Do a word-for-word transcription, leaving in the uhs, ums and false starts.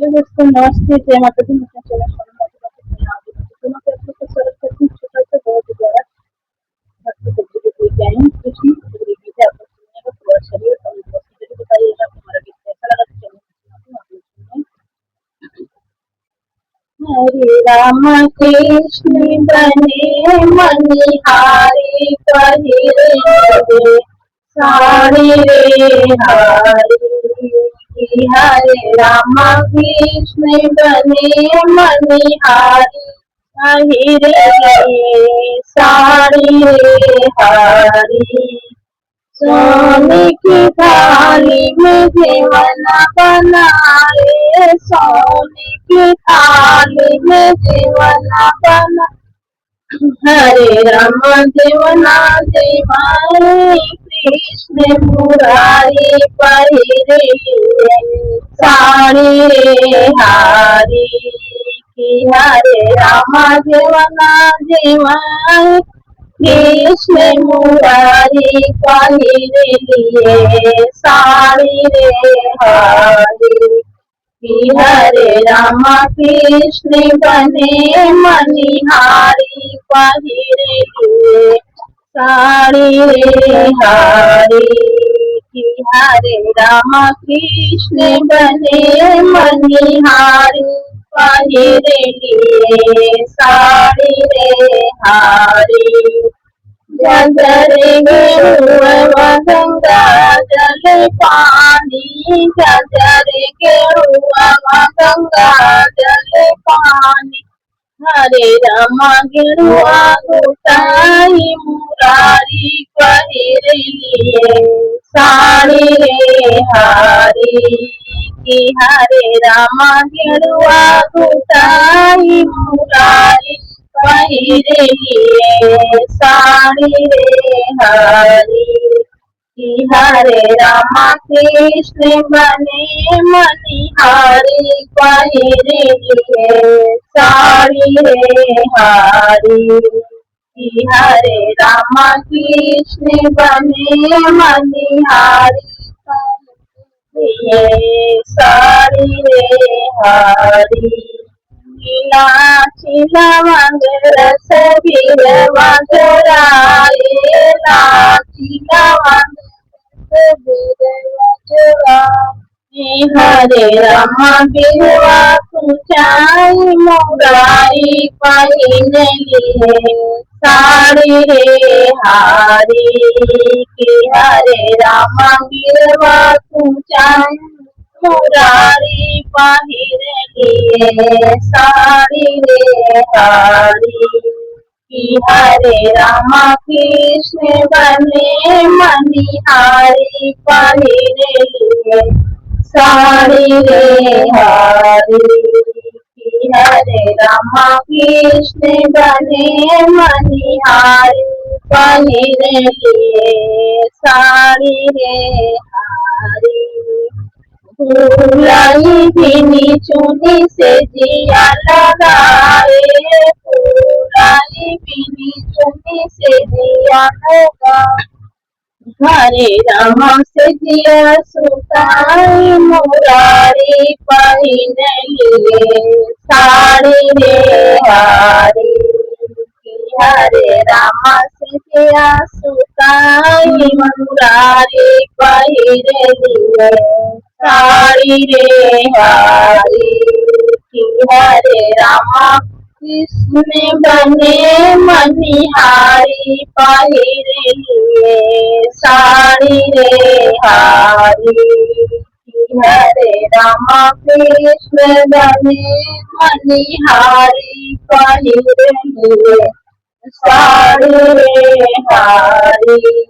दोस्तों, नमस्ते, जय माता दी। मैं चैनल स्वामी माता दी। आप दोनों के अपने को स्वागत करती हूँ। छोटा सा बहुत ही प्यारा भक्ति गीत लेके आई हूँ। कृष्ण भक्ति गीत है, आप लोग सुनिएगा, पूरा सुनिए और दोस्तों को भी बताइएगा कि हमारा गीत कैसा लगा। तो चलिए, आप लोग सुनिए। हरे राम कृष्ण बने मनिहारी, पहिरे साड़ी रे हरी। हरे राम कृष्ण बने मनिहारी, पहिरे साड़ी रे हरी। सोने की थाली में जेवना बनाए, सोने की थाली में जेवना बना, हरे राम जेवना जेवाए, कृष्ण मुरारी पहिरे साड़ी रे हरी। कि हरे राम जेवना जेवाए, कृष्ण मुरारी पहिरे साड़ी रे हरी। कि हरे राम कृष्ण बने मनिहारी, पहिरे साड़ी रे हरी। कि हरे राम कृष्ण बने मनिहारी, पहिरे साड़ी रे हरी। जल चढ़े गेरुआ गंगा जल पानी, जल चढ़े गेरुआ गंगा जल पानी। हरे राम गेरुआ गोसाई मुरारी पहिरे साड़ी रे हरी। कि हरे राम गेरुआ गोसाई मुरारी पहिरे साड़ी रे हरी। कि हरे राम कृष्ण बने मनिहारी, पहिरे साड़ी रे हरी। कि हरे राम कृष्ण बने मनिहारी, पहिरे साड़ी रे हरी। इलायची लवंग रस बीरवा जोराए, इलायची लवंग रस बीरवा जोराए। हरे राम बीरवा कुचाई मुरारी पहिरे साड़ी रे हरी। कि हरे राम बीरवा कुचाई मुरारी पहिरे साड़ी रे हरी। कि हरे राम कृष्ण बने मनिहारी, पहिरे साड़ी रे हरी। कि हरे राम कृष्ण बने मनिहारी, पहिरे साड़ी रे हरी। फूलाई बिनी चुनी से जिया लगाए, फूलाई बिनी चुनी से जिया लगाए। हरे राम से जिया सुताई मुरारी पहिरे साड़ी रे हरी। हरे राम से जिया सुताई मुरारी पहिरे साड़ी रे हरी। कि हरे राम कृष्ण बने मनिहारी पहिरे साड़ी रे हरी। कि हरे राम कृष्ण बने मनिहारी पहिरे साड़ी रे हरी।